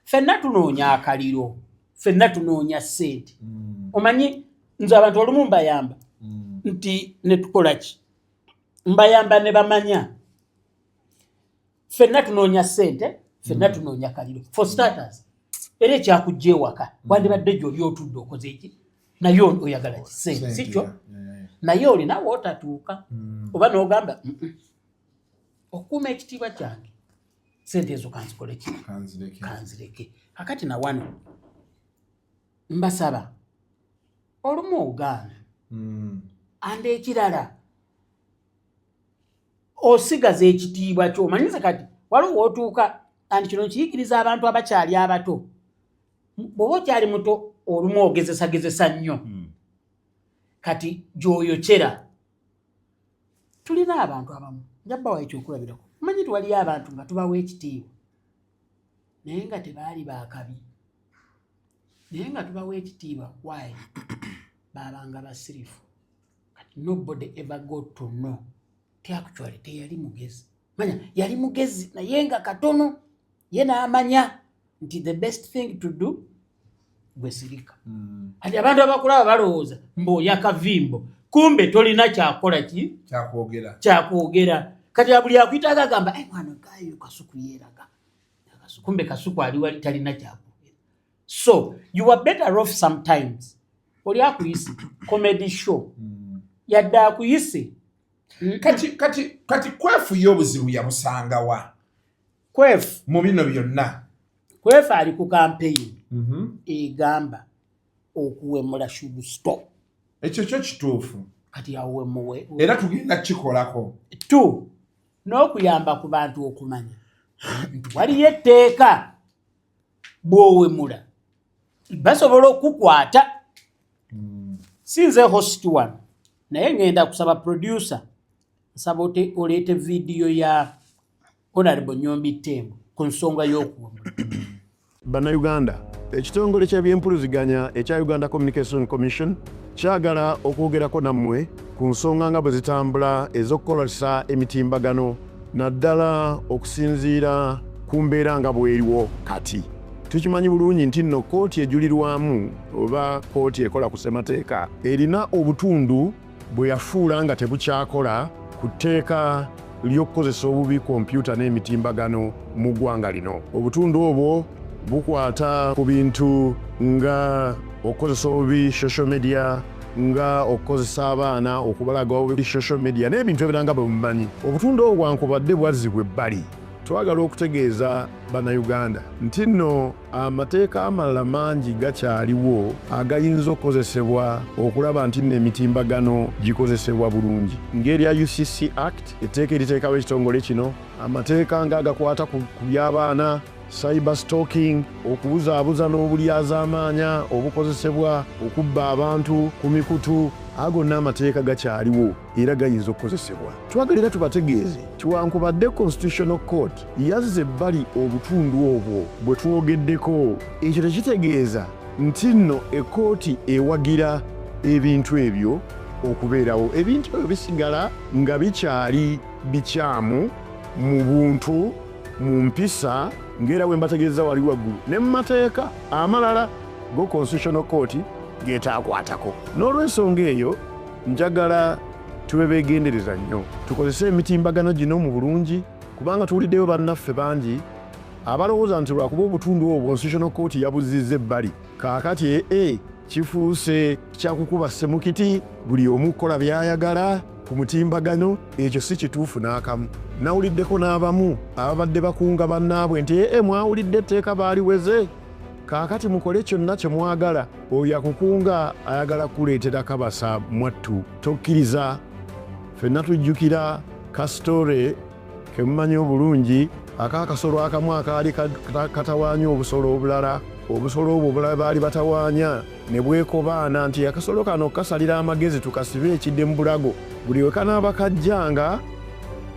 ffenna tunoonya akaliro, ffenna tunoonya ssente. Omanyi nze abantu olumu mbayamba nti ne tukola ki, mbayamba ne bamanya. Ffenna tunoonya ssente, ffenna tunoonya kaliro for starters. Era ekyakujja ewaka wandibadde gyoli otudde okoze eki, naye oyagala kisente, sikyo? Naye olina wootatuuka oba n'ogamba, "Okuuma ekitiibwa kyange, sente ezo kanzikole ki? Kanzireke." Kakati nawano mbasaba olumu ogaana. Ande ekirala, osigaza ekitiibwa kyo. Omanyize kati waliwo wootuuka, anti kino nkiyigiriza abantu abakyali abato. Bw'oba okyali muto, olumu ogezesagezesa nnyo. Kati gy'oyokyera, tulina abantu abamu, nja bawa ekyokulabirako. Omanyi tiwaliyo abantu nga tubawa ekitiibwa naye nga tebaali bakabi, naye nga tubawa ekitiibwa. Why? Babanga basirifu. Kati nobody ever got to know ti actually teyali mugezi. Manya yali mugezi naye nga katono. Ye n'amanya nti the best thing to do, gwe sirika. Kati abantu abakulaba balowooza mbu akavimbo, kumbe tolina kyakola ki? Kyakwogera. Kyakwogera. Kati buli akuyitaga agamba, "Eh, mwana gayo Kasuku yeeraga." Kumbe Kasuku ali wali talina kyakwogera. So you are better off sometimes oli akuyise comedy show, yadde akuyise. Kati Kwefu ye obuzibu yabusangawa? Kwefu mu bino byonna. Kwefu ali ku campaign egamba okuwemula should stop. Ekyo kyo kituufu. Kati awemuwe. Era tugenda kikolako. Two, n'okuyamba ku bantu okumanya nti waliyo etteeka, bw'owemula basobola okukwata. Si nze host wano, naye ngenda kusaba producer, nsaba oleete vidiyo ya Honorable Nyombi Tembo ku nsonga y'okuwemula. Bannayuganda, ekitongole ky'ebyempuliziganya ekya Uganda Communication Commission kyagala okwogerako nammwe ku nsonga nga bwe zitambula ez'okukozesa emitimbagano, naddala okusinziira ku mbeera nga bw'eriwo kati. Tukimanyi bulungi nti nno kkooti ejulirwamu oba kkooti ekola ku ssemateeka erina obutundu bwe yafuula nga tebukyakola ku tteeka ly'okukozesa obubi kompyuta n'emitimbagano mu ggwanga lino. Obutundu obwo bukwata ku bintu nga okukozesa obubi social media, nga okukozesa abaana, okubalaga obubi social media n'ebintu ebirala nga bwe mumanyi. Obutundu obwo bwankubadde bwazzibwa ebbali, twagala okutegeeza Bannayuganda nti nno amateeka amalala mangi gakyaliwo agayinza okukozesebwa okulaba nti nno emitimbagano gikozesebwa bulungi, ng'erya UCC Act, etteeka eriteekawo ekitongole kino, amateeka ng'agakwata ku by'abaana, cyber stalking, okubuzaabuza n'obulyazaamaanya obukozesebwa okubba abantu ku mikutu. Ago n'amateeka gakyaliwo era gayinza okukozesebwa. Twagala era tubategeeze tiwankubadde Constitutional Court yazza ebbali obutundu obwo bwe twogeddeko, ekyo tekitegeeza nti nno ekkooti ewagira ebintu ebyo okubeerawo. Ebintu ebyo bisigala nga bikyali bikyamu mu buntu, mu mpisa, ng'era bwe mbategeeza wali waggulu, ne mu mateeka amalala go Constitutional Court geetaakwatako. N'olw'ensonga eyo, njagala tube beegendereza nnyo, tukozese emitimbagano gino mu bulungi, kubanga tuwuliddeyo bannaffe bangi abalowooza nti lwakuba obutundu obwo Constitutional Court yabuzizza ebbali, kaakati ee kifuuse kyakukuba ssemukiti, buli omu kukola by'ayagala ku mutimbagano. Ekyo si kituufu n'akamu. Nawuliddeko n'abamu ababadde bakunga bannaabwe nti, "Ee, mwawulidde etteeka baaliweze, kaakati mukole kyonna kye mwagala." Oyo akukunga ayagala kukuleetera kabasa. Mwattu, tokkiriza. Ffenna tujjukira kasitore kemumanyi obulungi ak'akasolo akamu akaali katawaanya obusolo obulala. Obusolo obwo obulala baali batawaanya ne bwekobaana nti akasolo kano kasalira amagezi tukasibe ekidde mu bulago, buli we kanaaba kajjanga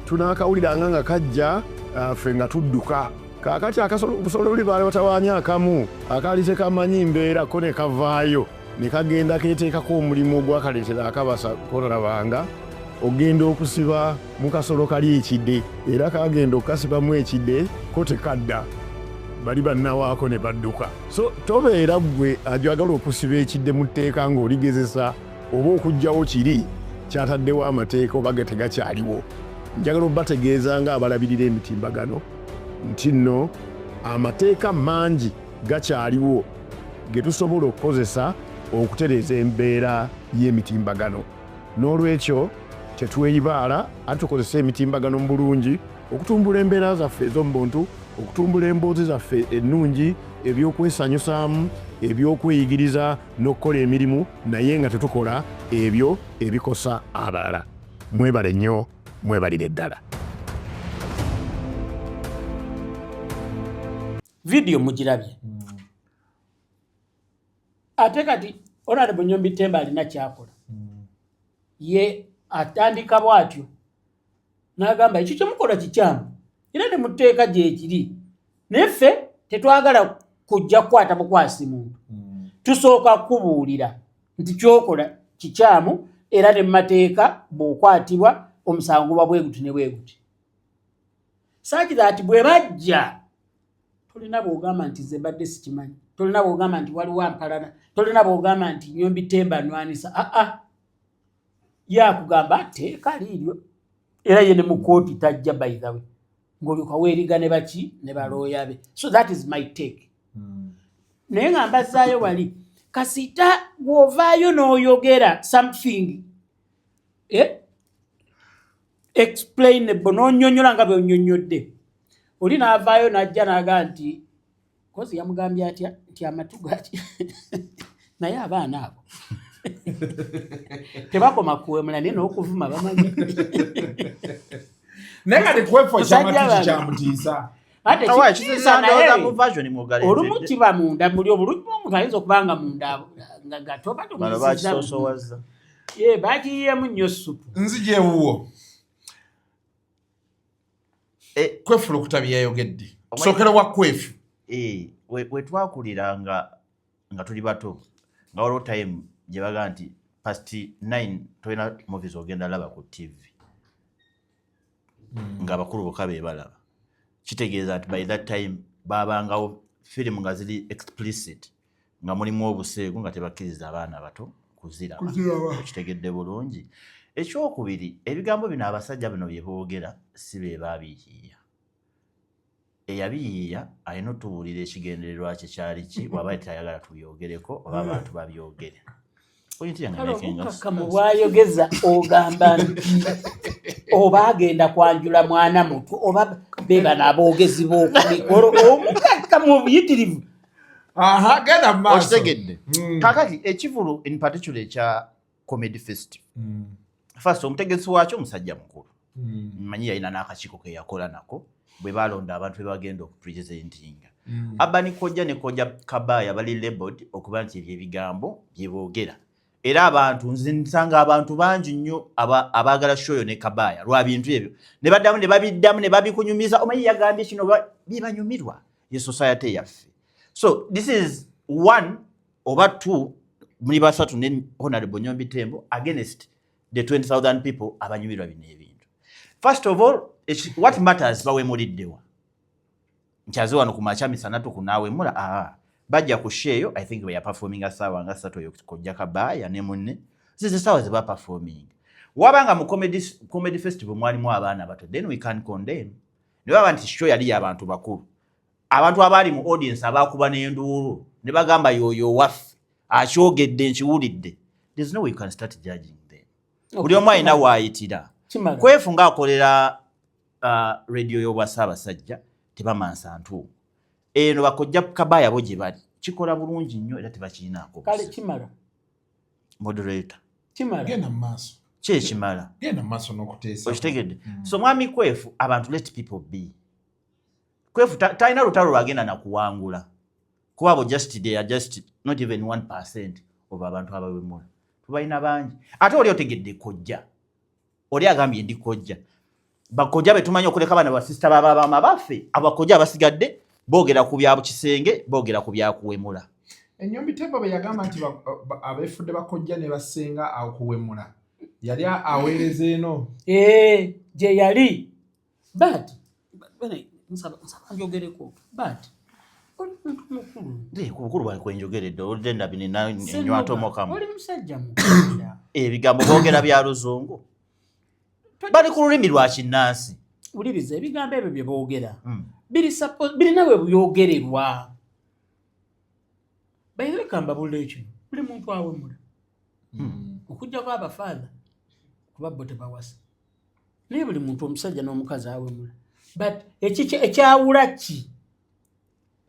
tunaakawuliranga nga kajja, ffe nga tudduka. Kaakati akasolo, obusolo buli baali batawaanya, akamu akaali tekamanyi mbeera ko ne kavaayo ne kagenda keteekako omulimu ogwakaleetera akabasa konalabanga ogenda okusiba mu kasolo kali ekidde, era kagenda okukasibamu ekidde ko tekadda, bali bannawaako ne badduka. So tobeera ggwe ajagala okusiba ekidde mu tteeka ng'oligezesa oba okuggyawo kiri kyataddewo amateeka oba ge tegakyaliwo. Njagala obategeeza nga abalabirira emitimbagano nti nno amateeka mangi gakyaliwo ge tusobola okukozesa okutereeza embeera y'emitimbagano. N'olwekyo tetweyibaala, ate tukozese emitimbagano mu bulungi okutumbula embeera zaffe ez'omu buntu, okutumbula emboozi zaffe ennungi, ebyokwesanyusaamu, ebyokweyigiriza n'okukola emirimu, naye nga tetukola ebyo ebikosa abalala. Mwebale nnyo, mwebalire ddala. Vidiyo mugirabye. Ate kati Honorable Nyombi Temba alina kyakola. Ye atandika bw'atyo n'agamba ekyo kyemukola kikyamu era ne muteeka gyekiri, naye ffe tetwagala kujja kukwata bukwasi muntu. Tusooka kukubuulira nti kyokola kikyamu era ne mumateeka bw'okwatibwa omusango guba bweguti ne bweguti. Such that bwe bajja tolina bw'ogamba nti nze mbadde sikimanyi, tolina bw'ogamba nti waliwo ampalana, tolina bw'ogamba nti Nyombi Temba anwanisa. Aa, ye akugamba teeka liiryo, era ye ne mu kooti tajja, by the way, ng'olyoka weeriga ne baki ne balooya be. So that is my take. Naye nga mbazzaayo wali, kasita bw'ovaayo n'oyogera something explainable n'onyonyola nga bw'onyonyodde, oli n'avaayo n'ajja n'agaa nti kozi yamugambye atya nti amatu gaki, naye abaana abo tebakoma kuwemula naye n'okuvuma bamanyi. Naye kati Kwefu ekyamatu kikyamutiisa. Ate Awa, kitiisa kitiisa naye ndowooza mu version mwogala olumu entedde. Kiba munda muli obulungi bw'omuntu ayinza okuba nga munda nga gatoba. Bano bakisoosowaza. Ye bakiyiyeemu nnyo supu. Nzija ewuwo. Kwefu Lukuta bye yayogedde, sookera wa Kwefu. We twakulira nga tuli bato, nga waliwo time gye baga nti past 9 tolina movies ogenda laba ku TV, ng'abakulu bokka be balaba. Kitegeeza nti by that time babangawo firimu nga ziri explicit, nga mulimu obuseegu, nga tebakkiriza abaana bato kuziraba. Kuziraba. Okitegedde bulungi. Ekyokubiri, ebigambo bino abasajja bino bye boogera si be babiyiiya. Eyabiyiiya alina otubuulira ekigendererwa kye kyali ki, waba tayagala tubyogereko oba abantu babyogere. Point yange Kale making us- obukakkamu bwayogeza, ogamba nti oba agenda kwanjula mwana muto oba be bano aboogezi b'oku mikolo, omukakkamu obuyitirivu. Aha, genda mu maaso. Okitegedde. Kakati ekivulu in particular ekya comedy festival, first omutegesi waakyo musajja mukulu, manyi yalina n'akakiiko ke yakola nako bwe balonda abantu be bagenda okupresentinga. Abani Kojja ne Kojja Kabaya bali labeled okuba nti ebyo ebigambo bye boogera, era abantu nze nsanga abantu bangi nnyo abaagala shoyo ne Kabaya lwa bintu ebyo, ne baddamu ne babiddamu ne babikunyumiza, omanyi yagambye kino, bibanyumirwa, ye society yaffe. So this is one oba two, muli basatu ne Honorable Nyombi Tembo against the 20,000 people abanyumirwa bino ebintu. First of all, what matters, bawemuliddewa? Nkyaze wano ku makya misana tukunaawemula. Aa, bajja ku show eyo, I think bwe yaperforminga saawa nga 3 eyo Kojja Kabaya ne munne, zize saawa ze baperforming. Wabanga mu comedy festival mwalimu abaana bato, then we can condemn. Ne baba nti show yali y'abantu bakulu, abantu abaali mu audience abakuba n'enduulu ne bagamba yoyo waffe akyogedde nkiwulidde, there's no way you can start judging them. Buli omu alina waayitira. Kimala. Kwefu ng'akolera radio y'obwa Ssaabasajja, tebamansa ntuumu eno, bakojja Kabaya bo gye bali kikola bulungi nnyo era tebakiinaako. Kale kimala. Moderator. Kimala. Genda mu maaso. Ki ekimala? Genda mu maaso n'okuteesa. Okitegedde. So mwami Kwefu, abantu, let people be. Kwefu talina lutalo lwagenda nakuwangula, kuba abo just, they are just not even 1% of abantu abawemula. Tubalina bangi. Ate oli otegedde kojja, oli agambye ndi kojja, bakojja betumanyi okuleka bana basisita bababama baffe, abakojja abasigadde boogera ku bya kisenge, boogera ku byakuwemula. Enyombi Tembo bwe yagamba nti abeefudde bakojja ne basenga awo kuwemula, yali aweereza eno. Eh, gye yali, but bane, nsaba njogereko, but oli muntu mukulu. Ku bukulu bwange kwenjogeredde, oludde ndabi nina enywa ntomokamu. Oli musajja mukulu. Ebigambo boogera bya luzungu. Bali ku lulimi lwa kinnansi. Wuliriza ebigambo ebyo bye boogera. Birina we byogererwa. Bayire kambabulira ekino, buli muntu awemula. Okuggyako abafaatha, kuba bo tebawasa. Naye buli muntu, omusajja n'omukazi, awemula. But ekyawula ki?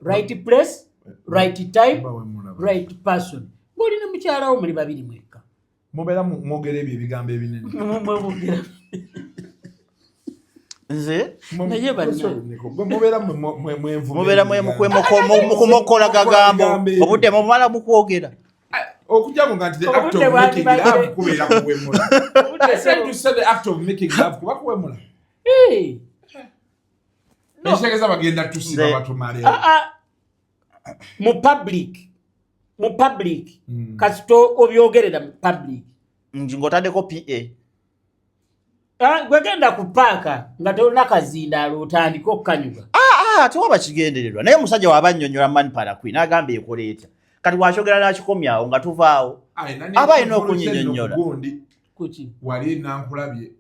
Right place, right time, right person. Ng'olina mukyalawo, muli babiri mwekka. Mubeera mwogera ebyo ebigambo ebinene. Mwogera. Nze Naye bannange. Mubeera mwenvuma. Mubeera mukumokola gagambo, obudde mumala mukwogera. Okujjamu nga nti the act of making love kubeera kuwemula. I said to say the act of making love kuba kuwemula. Hey. Ekitegeeza bagenda tusiba batumalewo. Ah, ah. Mu public, kasito obyogerera mu public. Ng'otaddeko pa. Ah, gwegenda ku paaka nga tolina kazindaalo, otandike okukanyuga. Ah, tewaba kigendererwa, naye omusajja waba annyonnyola manparakwi n'agamba ekola etya, kati wakyogera n'akikomyawo nga tuvaawo, aba alina okunyinyonnyola. Gundi Kuki? Wali nankulabye.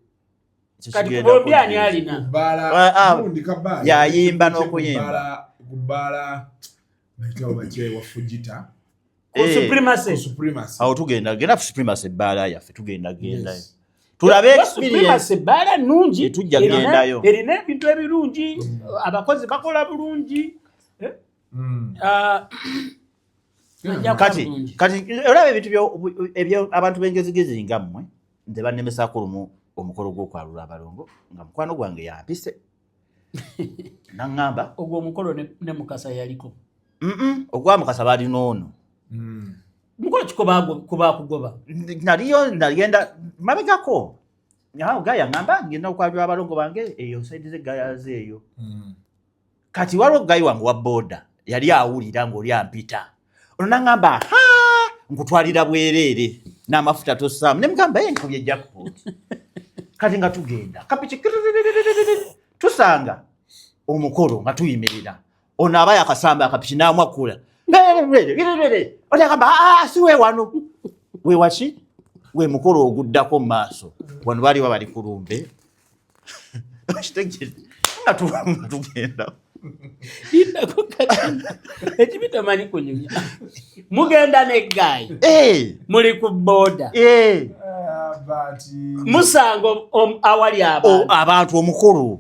Kati kubombi ani alina? Kubbaala. Ah, ah, Gundi kabaala. Yayimba n'okuyimba. Kubbaala bayitawo bakyewa Fujita. Ku Supremacy. Ku Supremacy. Awo tugenda genda ku Supremacy, ebbaala yaffe, tugenda gendayo tulabe experience. Supremacy ebbaala nnungi. Tujja gendayo. Erina ebintu ebirungi, abakozi bakola bulungi. Eh? Ah, ajja kuba Kati bulungi. Kati olaba ebintu ebyo abantu b'engezigezi nga mmwe, nze bannemesaako lumu omukolo gw'okwalula abalongo nga mukwano gwange yampise naŋŋamba. Ogwo omukolo ne Mukasa yaliko? Ogwa Mukasa balina ono. Mukolo ki kubakugoba? Naliyo, nagenda mabegako awo, gaya ŋŋamba ngenda okwalula abalongo bange eyo side z'eggayaza eyo. Kati waliwo guy wange wa booda yali awulira ng'oli ampita ono, naŋŋamba, "Ha, nkutwalira bwereere n'amafuta tossaamu." Ne mugamba, "Ye nkubye jackpot." Kati nga tugenda kapiki, tusanga omukolo nga tuyimirira, ono aba yakasamba akapiki n'amwakula oli, agamba, "Ah, si we wano we waki we mukolo oguddako mu maaso wano." Baaliwa bali kulumbe. Okitegeera? Nga tugenda. Lindako kati, ekibi tomanyi kunyumya. Mugenda ne guy, muli ku booda, musanga awali abantu. Abantu, omukolo.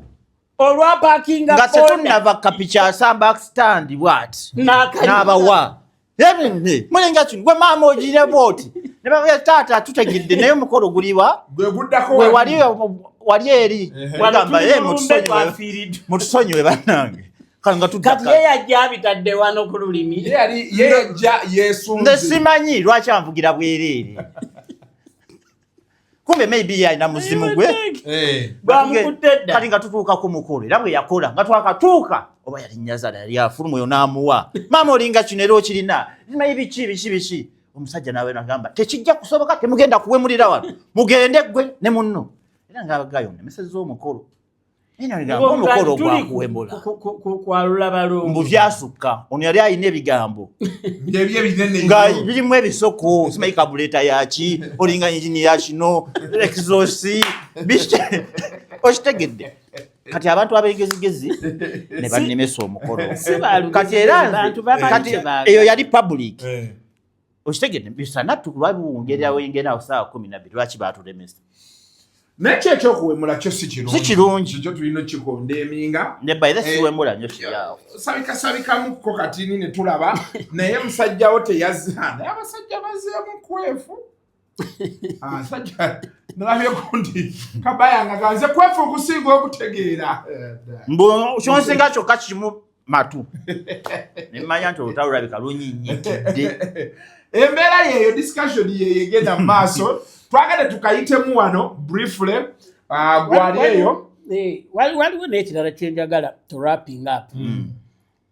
Olwapakinga Nga tetunnava, kapiki asamba stand bwati N'akanyuga. n'abawa, "Mulenga kino gwe maama ogire bwoti." Ne babuya, "Taata, tutegedde, naye omukolo guliwa?" Gwe guddako. We wali wali eri. Wano Gamba, tuli "Eh, mu lumbe, twafiiriddwa." Mutusonyiwe bannange." Kale nga tudda. Kati ye yajja abitadde wano ku lulimi. Ye yali ye yajja yeesunze. Nze simanyi lwaki anvugira bwereere, kumbe maybe ye alina muzimu gwe. Bwamukutte dda. Kati nga tutuuka ku mukolo, era bwe yakola nga twakatuuka, oba yali nyazaala yali afuluma oyo n'amuwa, "Maama, olinga kino era okirina, simanyi biki biki biki." Omusajja nawe nagamba, "Tekijja kusoboka, temugenda kuwemulira wano, mugende gwe ne munno." Era ngaabagayo nemeseza omukolo. Naye nagamba, omukolo gwakuwemula. Kwalula balongo. Mbu byasukka, ono yali alina ebigambo Ebyo ebinene nga nnyo. birimu ebisoko, simanyi carburetor yaki, olinga engine ya kino, exhaust biki, okitegedde? Kati abantu ab'engezigezi ne bannemesa omukolo. Si balugezigezi, Kati era bantu bamanyi kati kye baagala. eyo yali public, okitegedde? Bisana lwabiwungerera wengera awo saawa 12, lwaki batulemesa? Naye ki ekyokuwemula kyo si kirungi. Si kirungi. Kyo tulina okkikonda eminga. Ne by the Eh, siwemula nnyo kiryawo. Sabika sabikamuko katini ne tulaba, naye musajjawo teyazza, naye abasajja bazzeemu kwefu. Abasajja nalabyeko nti kabayanga ganze kwefu okusinga okutegeera. Mbu kyonsinga kyokka kimu matu, nemanya nti olutalo lulabika lunyinyikidde. Embeera yeeyo, discussion yeeyo egenda mu maaso, twagade tukayitemu wano briefly. Gwali eyo. Eh, waliwo n'ekirala kyenjagala to wrapping up.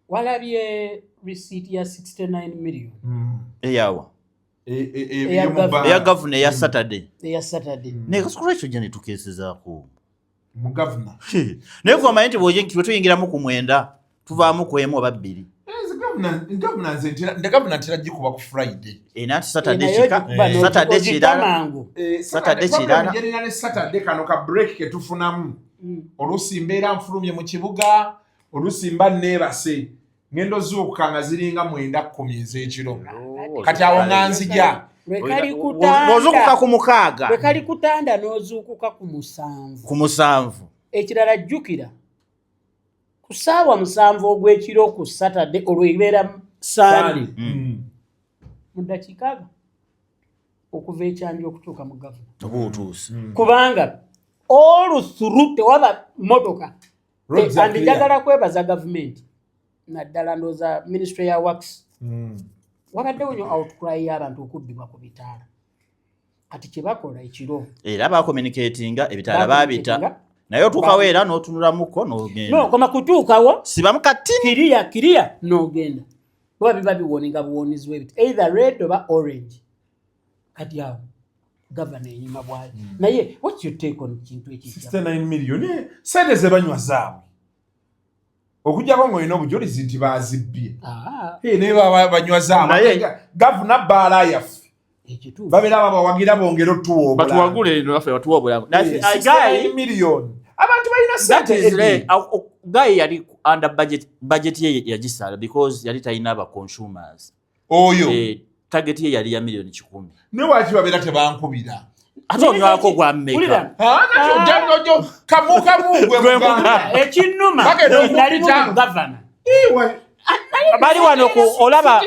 Walabye receipt ya 69 million? Eyawa? Eya gavana. Eya gavuna, eya Saturday? Eya Saturday. Naye kasuku lwekyo jja netukeesezaako Mu gavuna. Naye kubamanyi nti bwe tuyingiramu ku 9 tuvaamu ku emu oba bbiri. Gavuna nze gavuna ntera gikuba ku Friday. Era nti Saturday kika, Saturday kirala. Saturday kirala. Jerina ne Saturday kano ka break ke tufunamu. Oluusi mbeera nfulumye mu kibuga, oluusi mba neebase. Ngendo zuukuka nga ziringa 9:10 ez'ekiro. Kati awo nga nzija. Ng'ozuukuka ku 6. Lwe kali kutanda n'ozuukuka ku 7. Ku 7. Ekirala jjukira ku ssaawa 7 ogw'ekiro ku Saturday olwo ebeera Sunday. Mu ddakiika okuva ekyanja okutuuka mu gavana. Oba otuuse. Kubanga all through tewaba mmotoka. And njagala kwebaza gavumenti naddala ndowooza ministry ya works. Wabaddewo nnyo outcry y'abantu okubbibwa ku bitaala. Kati kye bakola ekiro. Era bakommunicatinga ebitaala baabita. Naye otuukawo era n'otunulamuko n'ogenda. No, koma kutuukawo. Sibamu katini. Kiriya kiriya n'ogenda. Oba biba biwoninga buwonizi bw'ebiti. Either red oba orange. Kati awo gavana enyuma bwali. Naye what's your take on kintu ekijja? 69 million. Sente ze banywa zaabwe. Okuggyako ng'olina obujulizi nti baazibbye. Naye baba banywa zaabwe. Gavuna bbaala yaffe. Babeera babawagira bongere otuwa obulamu. Batuwagule naffe batuwa obulamu. Million. Abantu balina sente. Guy yali under budget, budget ye yagisala because yali talina ba consumers. Oyo. Target ye yali ya 1,000,000. Ne waki babeera tebankubira. Ate onywako gwa mmeka? Kamu kamu gwe muganda. Ekinnuma nali mu gavana. Bali wano ku olaba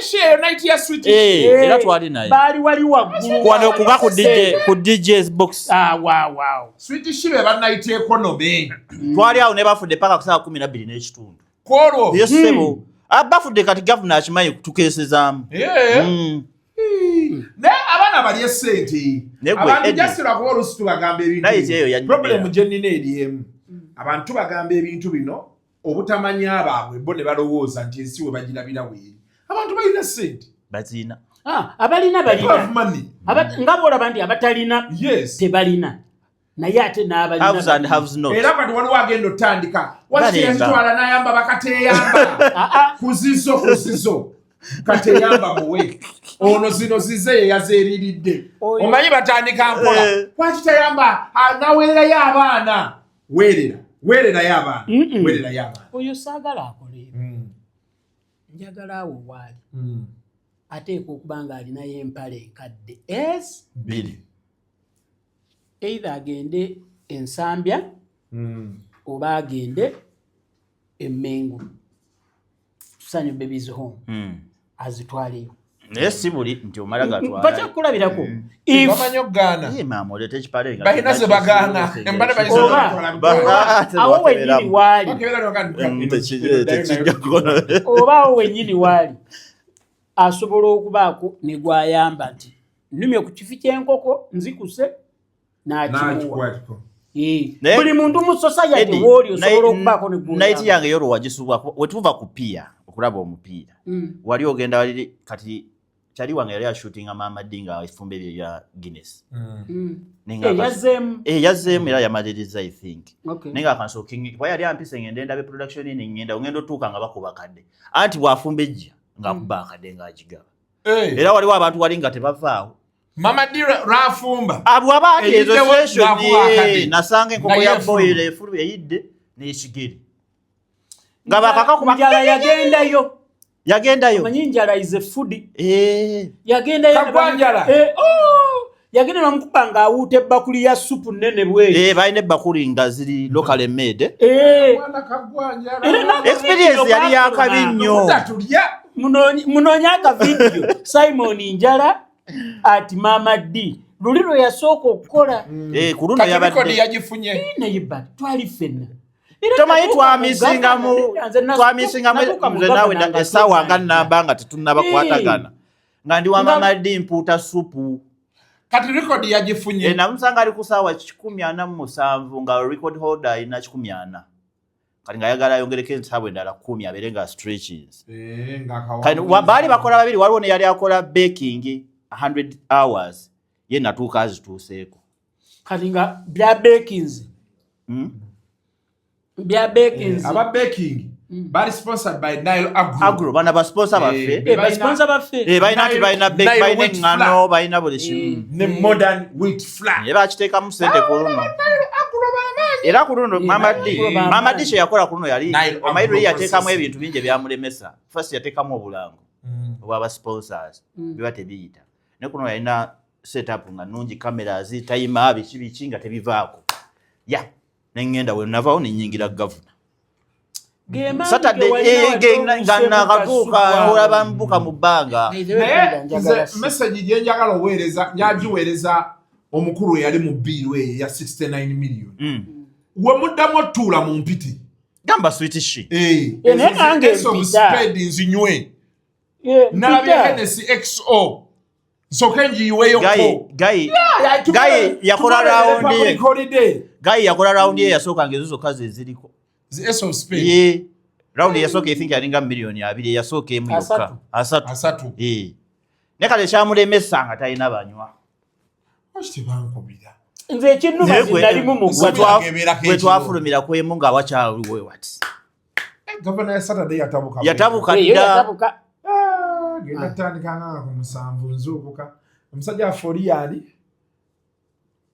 era twali naye. Bali wali waggulu. Wano kuba ku DJ, ku DJ's box. Ah, wow, wow. Sweet Shibe ba night economy. Twali awo ne bafudde paka ku ssaawa 12:15. Kwolwo. Yes, sebo. Abafudde kati gavana akimanyi tukeesezaamu. Naye abaana balye ssente. Abantu jasira kuba oluusi tubagamba ebintu. Problem gye nnina eri emu. Abantu bagamba ebintu bino obutamanya baabwe bo ne balowooza nti ensi we bagirabira weeri. Abantu balina ssente. Bazina. Abalina balina. Nga bw'olaba nti abatalina tebalina. Naye ate n'abalina. Haves and haves not. Era kati waliwo agenda otandika. Waki yazitwala n'ayamba bakateeyamba. Kuzizo kuzizo. Kateyamba muwe. Ono zino zize ye yazeeriridde. Omanyi batandika mpola. Lwaki tayamba naweererayo abaana. Weerera. Weererayo abaana. Weererayo abaana. Oyo saagala akole. Njagala awo waali. Ateekwa okuba ng'alinayo empale enkadde. S 2. Either agende Ensambya oba agende Emmengo. Tusanyu babies home. Azitwaleyo. Naye si buli nti omala gatwala. Bajja kukulabirako. Bamanyi okugaana. Ye maama oleeta ekipale nga balina ze bagaana. Embale bayinza Awo wennyini waali. Oba awo wennyini waali. Asobola okubaako ne gw'ayamba nti nnumye ku kifi ky'enkoko nzikuse n'akimuwa. Buli muntu mu society w'oli osobola okubaako ne gw'oyamba. Night yange yolwo wagisubwa we tuva ku piya okulaba omupiira. Wali ogenda wali kati kyali wange yali ashootinga Mama D nga efumba ebyo bya Guinness. Yazzeemu. Yazzeemu era yamaliriza I think. Naye nga akansooka kuba yali ampise ngende ndabe production eno ngenda ogenda otuuka nga bakuba kadde. Anti bw'afumba ejja ng'akuba akadde ng'agigaba. Era waliwo abantu wali nga tebavaawo. Mama D rafumba. Abo aba ezo session nasanga enkoko ya boil efulu eyidde n'ekigere. Nga bakaka kuba njala yagendayo. Yagendayo. Omanyi njala is a food. Yagendayo. Kagwa njala. Yagenda n'omukuba ng'awuuta ebbakuli ya supu nnene bw'eti. Balina ebbakuli nga ziri locally made. Mwana kagwa njala. Experience yali yakabi nnyo. Munoonye akavidiyo Simon Njala ati Mama D luli lwe yasooka okukola. Ku luno yabadde yagifunye. Naye bba twali ffenna. Tomanyi twamisingamu nze naawe essaawa nga nnamba nga tetunnabakwatagana. Nga ndi wa Mama D mpuuta supu. Kati record yagifunye. Namusanga ali ku ssaawa 147 nga record holder alina 140. Kati ng'ayagala ayongereko ensawo endala 10 abeere nga stretches. Kati baali bakola babiri waliwo ne yali akola baking 100 hours ye natuuka azituuseeko. Kati nga bya bakings. Bya bakings. Aba baking. Bali sponsored by Nile Agro. Agro bana ba sponsor baffe. Eh, ba sponsor baffe. Eh, balina nti balina Nile balina wheat eŋŋano, flour. balina buli kimu. Ne modern wheat flour. Naye bakiteekamu sente ku luno. Era ku luno Mama D, Agro bamaanyi. Mama D kye yakola ku luno yali Nile omanyi Agro luli yateekamu processing. ebintu bingi ebyamulemesa. First yateekamu obulango obwaba sponsors biba tebiyita. Naye ku luno yalina setup nga nnungi, cameras, timer, biki biki nga tebivaako. Ya, ne ŋŋenda we navaawo ne nnyingira gavuna. Saturday nga nakatuuka olaba mbuka mu bbanga. Naye nze message gye njagala oweereza njagiweereza omukulu eyali mu biiru eyo eya 69 million. We muddamu otuula mu mpiti. Gamba sweet shi. Eh, Eh, naye nange Ace of mpita. Spade nzinywe. Eh, Nalabye mpita. Hennessy XO. Nsooke ngiyiweyoko. Guy Yeah, Guy yakola round ye. Public holiday. Guy yakola round ye yasooka ng'ezo zokka ze ziriko. The Ace of Spade. Ye. Round eyasooka I think yalinga 20 miliyoni eyasooka emu yokka. Asatu. Asatu. Asatu. Eh. Naye kale kyamulemesa nga talina banywa. Lwaki tebankubira? Nze ekinnuma Naye gwe- nalimu mu gwe twafulumira ku emu nga wakyaliwe wati. Gavana ya Saturday yatabuka. Yatabuka dda. Yatabuka. Ah, genda tandika nga ku 7 nzuukuka. Omusajja affe oli yaani?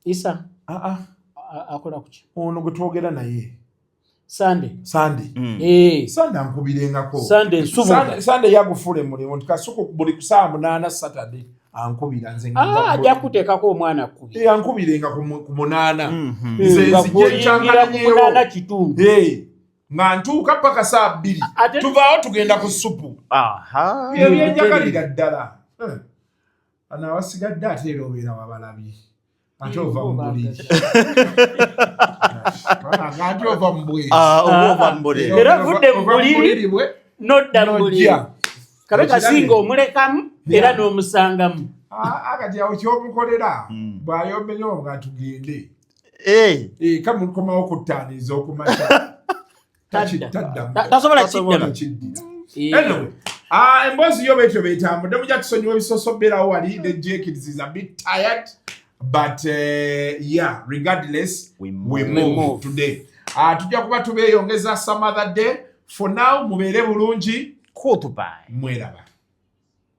Isa. Ah ah. Akola kuki? Ono gwe twogera naye. Sunday. Sunday. Eh. Sunday ankubirengako. Sunday nsubuga. Sunday yagufuula emulimu nti Kasuku buli ku ssaawa 8 Saturday ankubira nze nga nva Ah, ku ajja mulimu. kuteekako omwana kkubi. Eh, ankubirenga ku 8. Eh, Nze nga nzije bw'oyingira ku nkyankalanyeewo. 8:15. Eh, nga ntuuka paka saa 2. Tuvaawo tugenda ku supu. Aha. Ebyo byenjagalira ddala. Eh. Bano abasigadde ate era obeera wabalabye. Ate ova mu buliri. Ate ova mu bwezi. Ah, oba ova mu buliri. Era ovudde mu Ova mu buliri buliri bwe nodda mu buliri. Nojja. Kabe Okirabye? kasinga omulekamu era n'omusangamu. Ah, kati awo kyomukolera bw'ayombenyo nga tugende. Eh. Kamukomawo ku 5 ez'okumakya. Taddamu. Tasobola kiddamu. Kiddira. Anyway, ah, emboozi yo bwetyo betambudde mujja tusonyiwa ebisoso beerawo wali ne Jenkins is a bit tired but yeah, regardless we move, move. today. Tujja kuba tubeeyongeza some other day. For now mubeere bulungi. Goodbye. Mweraba.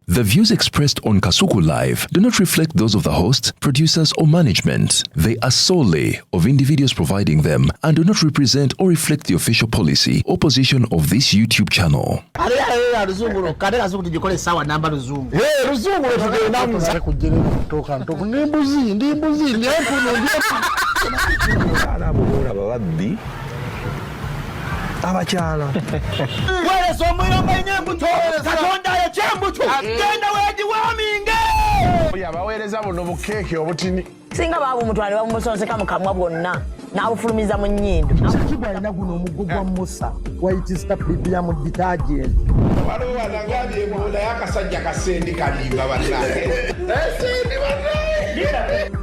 The views expressed on Kasuku Live do not reflect those of the host, producers, or management. They are solely of individuals providing them and do not represent or reflect the official policy or position of this YouTube channel. Ate ate luzungu lwokka ate Kasuku tugikole essaawa namba luzungu. Luzungu lwetugendamu kujja ntoka ndi mbuzi ndi mbuzi ndi empuno ndi Abakyala abo boolaba babbi abakyala. Weereza omuyomba nnyo embuto Katonda ayokya embuto genda weegiwaaminge. Abaweereza buno bukeeke obutini. Singa baabumutwala ne babumusonseka mu kamwa bwonna n'abufulumiza mu nnyindo. Kiki alina guno omuggo gwa Musa White Star Premium detergent. Waliwo wanagambye embuunda y'akasajja kasendi kalimba bannange. Esendi bannange.